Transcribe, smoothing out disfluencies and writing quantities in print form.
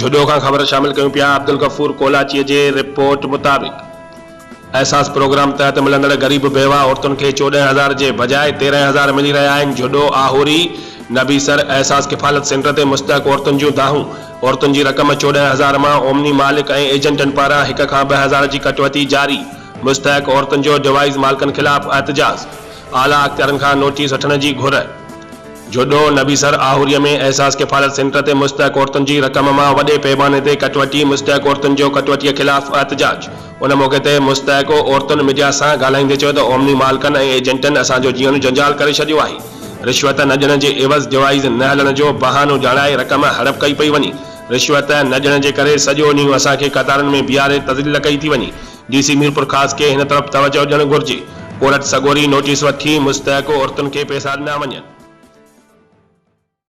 جهڏو کان خبر شامل ڪيون پيا عبدالغفور ڪولاچي جي رپورٽ مطابق احساس پروگرام تحت ملندڙ غريب بيواهه عورتن کي 14 هزار جي بجاء 13 هزار ملي رهيا آهن جهڏو آهوري نبي سر احساس ڪفالت سينٽر تي مستحق عورتن جون دانهون عورتن جي رقم 14 هزار مان اومني مالڪ ۽ ايجنٽن پاران هڪ کان 2000 جي ڪٽوتي جاري مستحق عورتن جو ڊوائيز مالڪن خلاف احتجاج اعليٰ اختيارن کان نوٽيس وٺڻ جي گهر. جهڏو، نبي سر آهوريء ۾ احساس ڪفالت سينٽر تي مستحق عورتن جي رقم مان وڏي پيماني تي ڪٽوتي، مستحق عورتن جو ڪٽوتيء خلاف احتجاج. ان موقعي تي مستحق عورتن ميڊيا سان ڳالهائيندي چيو ته اومني مالڪن ۽ ايجنٽن اسان جو جيئڻ جنجال ڪري ڇڏيو آهي، رشوت نه ڏيڻ جي عيوض ڊوائيز نه هلڻ جو بهانو ڄاڻائي رقم هڙپ ڪئي پئي وڃي، رشوت نه ڏيڻ جي ڪري سڄو ڏينهن اسان کي قطارن ۾ بيهاري تذليل ڪئي ٿي وڃي، ڊي سي ميرپورخاص کي هن طرف توجهه ڏيڻ گهرجي، ڪورٽ سڳوري نوٽيس وٺي مستحق عورتن کي پئسا ڏنا وڃن.